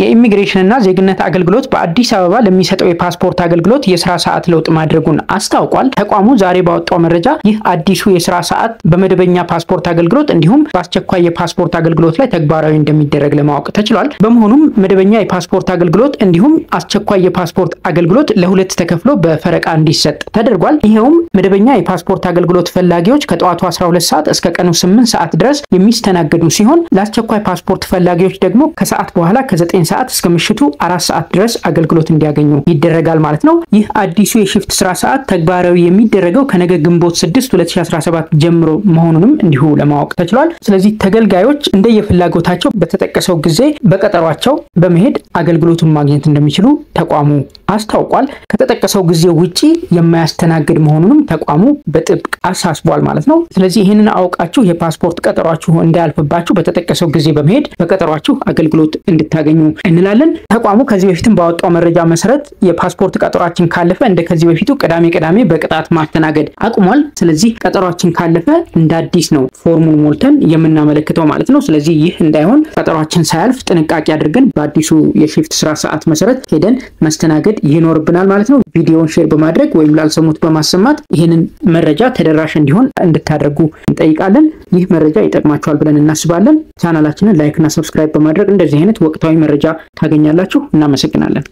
የኢሚግሬሽንና ዜግነት አገልግሎት በአዲስ አበባ ለሚሰጠው የፓስፖርት አገልግሎት የስራ ሰዓት ለውጥ ማድረጉን አስታውቋል። ተቋሙ ዛሬ ባወጣው መረጃ ይህ አዲሱ የስራ ሰዓት በመደበኛ ፓስፖርት አገልግሎት እንዲሁም በአስቸኳይ የፓስፖርት አገልግሎት ላይ ተግባራዊ እንደሚደረግ ለማወቅ ተችሏል። በመሆኑም መደበኛ የፓስፖርት አገልግሎት እንዲሁም አስቸኳይ የፓስፖርት አገልግሎት ለሁለት ተከፍሎ በፈረቃ እንዲሰጥ ተደርጓል። ይኸውም መደበኛ የፓስፖርት አገልግሎት ፈላጊዎች ከጠዋቱ 12 ሰዓት እስከ ቀኑ 8 ሰዓት ድረስ የሚስተናገዱ ሲሆን፣ ለአስቸኳይ ፓስፖርት ፈላጊዎች ደግሞ ከሰዓት በኋላ ከ9 ሰዓት እስከ ምሽቱ 4 ሰዓት ድረስ አገልግሎት እንዲያገኙ ይደረጋል ማለት ነው። ይህ አዲሱ የ shift ስራ ሰዓት ተግባራዊ የሚደረገው ከነገ ግንቦት 6 2017 ጀምሮ መሆኑንም እንዲሁ ለማወቅ ተችሏል። ስለዚህ ተገልጋዮች እንደየፍላጎታቸው በተጠቀሰው ጊዜ በቀጠሯቸው በመሄድ አገልግሎቱን ማግኘት እንደሚችሉ ተቋሙ አስታውቋል። ከተጠቀሰው ጊዜ ውጪ የማያስተናግድ መሆኑንም ተቋሙ በጥብቅ አሳስቧል ማለት ነው። ስለዚህ ይህንን አውቃችሁ የፓስፖርት ቀጠሯችሁ እንዳያልፍባችሁ በተጠቀሰው ጊዜ በመሄድ በቀጠሯችሁ አገልግሎት እንድታገኙ እንላለን። ተቋሙ ከዚህ በፊትም ባወጣው መረጃ መሰረት የፓስፖርት ቀጠሯችን ካለፈ እንደ ከዚህ በፊቱ ቅዳሜ ቅዳሜ በቅጣት ማስተናገድ አቁሟል። ስለዚህ ቀጠሯችን ካለፈ እንደ አዲስ ነው ፎርሙን ሞልተን የምናመለክተው ማለት ነው። ስለዚህ ይህ እንዳይሆን ቀጠሯችን ሳያልፍ ጥንቃቄ አድርገን በአዲሱ የ shift ስራ ሰዓት መሰረት ሄደን መስተናገድ ይኖርብናል ማለት ነው። ቪዲዮውን share በማድረግ ወይም ላልሰሙት በማሰማት ይህንን መረጃ ተደራሽ እንዲሆን እንድታደርጉ እንጠይቃለን። ይህ መረጃ ይጠቅማችኋል ብለን እናስባለን። ቻናላችንን like እና subscribe በማድረግ እንደዚህ አይነት ወቅታዊ መረጃ ታገኛላችሁ። እናመሰግናለን።